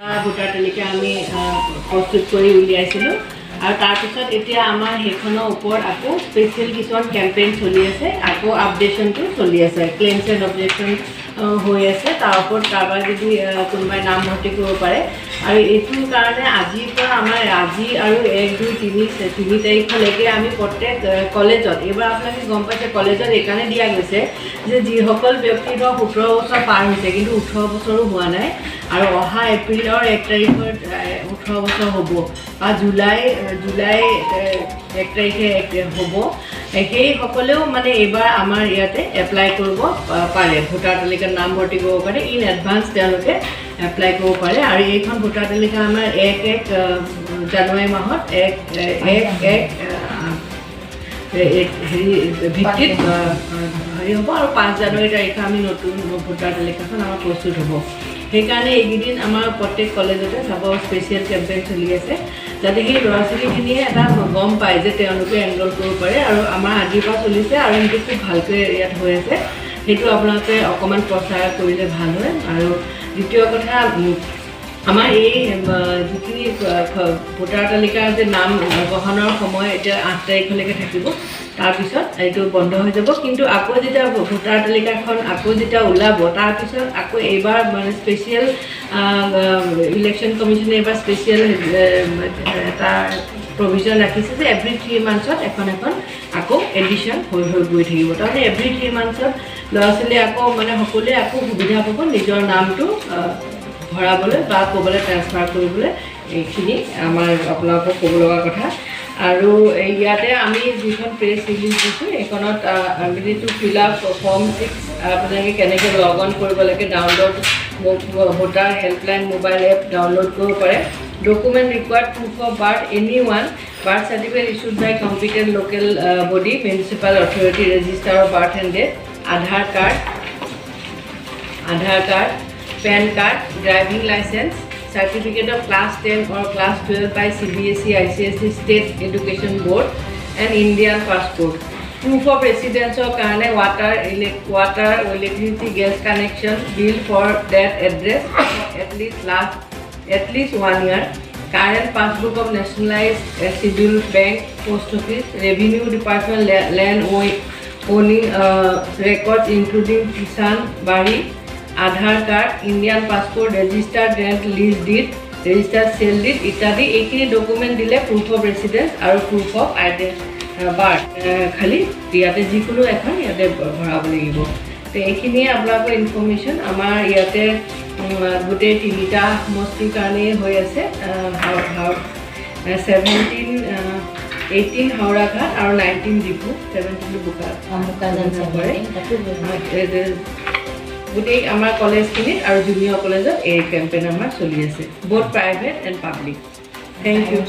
Voter তালিকা আমি প্ৰস্তুত কৰি উলিয়াইছিলোঁ আৰু তাৰপিছত এতিয়া আমাৰ সেইখনৰ ওপৰত আকৌ স্পেচিয়েল কিছুমান কেম্পেইন চলি আছে। আকৌ আপডেশ্যনটো চলি আছে, ক্লেইমছ এণ্ড অবজেকশ্যন হৈ আছে। তাৰ ওপৰত কাৰোবাৰ যদি কোনোবাই নাম ভৰ্তি কৰিব পাৰে। আৰু এইটোৰ কাৰণে আজিৰ পৰা আমাৰ আজি আৰু 1, 2, 3, 3 তাৰিখলৈকে আমি প্ৰত্যেক কলেজত, এইবাৰ আপোনালোকে গম পাইছে, কলেজত এইকাৰণে দিয়া গৈছে যে যিসকল ব্যক্তি ধৰক 17 বছৰ পাৰ হৈছে কিন্তু 18 বছৰো হোৱা নাই আৰু অহা এপ্ৰিলৰ 1 তাৰিখত 18 বছৰ হ'ব বা জুলাই 1 তাৰিখে হ'ব, সেইসকলেও মানে এইবাৰ আমাৰ ইয়াতে এপ্লাই কৰিব পাৰে, ভোটাৰ তালিকাত নাম ভৰ্তি কৰিব পাৰে। ইন এডভান্স তেওঁলোকে এপ্লাই কৰিব পাৰে। আৰু এইখন ভোটাৰ তালিকা আমাৰ 1 1 জানুৱাৰী মাহত 1 1 1 হেৰি ভিত্তিত হেৰি হ'ব আৰু 5 জানুৱাৰী তাৰিখে আমি নতুন ভোটাৰ তালিকাখন আমাৰ প্ৰস্তুত হ'ব। সেইকাৰণে এইকেইদিন আমাৰ প্ৰত্যেক কলেজতে চাব স্পেচিয়েল কেম্পেইন চলি আছে, যাতে সেই ল'ৰা ছোৱালীখিনিয়ে এটা গম পায় যে তেওঁলোকে এনৰোল কৰিব পাৰে। আৰু আমাৰ আজিৰ পৰা চলিছে আৰু সেইটো খুব ভালকৈ ইয়াত হৈ আছে। সেইটো আপোনালোকে অকণমান প্ৰচাৰ কৰিলে ভাল হয়। আৰু দ্বিতীয় কথা, আমাৰ এই যিখিনি ভোটাৰ তালিকাৰ যে নাম গ্ৰহণৰ সময় এতিয়া 8 তাৰিখলৈকে থাকিব, তাৰপিছত এইটো বন্ধ হৈ যাব। কিন্তু আকৌ যেতিয়া ভোটাৰ তালিকাখন আকৌ যেতিয়া ওলাব, তাৰপিছত আকৌ এইবাৰ মানে স্পেচিয়েল ইলেকশ্যন কমিশ্যনে এইবাৰ স্পেচিয়েল এটা প্ৰভিজন ৰাখিছে যে এভৰি 3 মান্থছত এখন এখন আকৌ এডিশ্যন হৈ হৈ গৈ থাকিব। তাৰমানে এভৰি 3 মান্থছত ল'ৰা ছোৱালীয়ে আকৌ মানে সকলোৱে আকৌ সুবিধা পাব নিজৰ নামটো ভৰাবলৈ বা ক'বলৈ ট্ৰেন্সফাৰ কৰিবলৈ। এইখিনি আমাৰ আপোনালোকক ক'ব লগা কথা। আৰু এই ইয়াতে আমি যিখন প্ৰেছ ৰিলিজ দিছোঁ, এইখনত আমি to fill up form 6 আপোনালোকে কেনেকৈ লগ অন কৰিব লাগে, download voter helpline mobile app download কৰিব পাৰে। Document required: proof of birth, any one birth certificate issued by competent local body, municipal authority, register of birth and death, Aadhaar card, Aadhaar card, PAN card, driving licence, certificate of class 10 or class 12 by CBSE, ICSE, State Education Board and Indian passport. Proof of ৰেচিডেঞ্চৰ কাৰণে water, electricity, gas connection bill for that address at least one year, current passbook of nationalised schedule bank, post office, revenue department land owning records including Kisan Bari, Aadhaar card, Indian passport, registered rent lease deed, registered sale deed ইত্যাদি। এইখিনি document দিলে proof of residence আৰু proof of birth খালি ইয়াতে যিকোনো এখন ইয়াতে ভৰাব লাগিব। তো এইখিনিয়ে আপোনালোকৰ ইনফৰ্মেশ্যন। আমাৰ ইয়াতে গোটেই তিনিটা সমষ্টিৰ কাৰণেই হৈ আছে, 17, 18 হাওৰাঘাট আৰু 19 ডিফু, 17টো বোকা কৰে। গোটেই আমাৰ কলেজখিনিত আৰু জুনিয়ৰ কলেজত এই কেম্পেইন আমাৰ চলি আছে, both private and public. Thank you.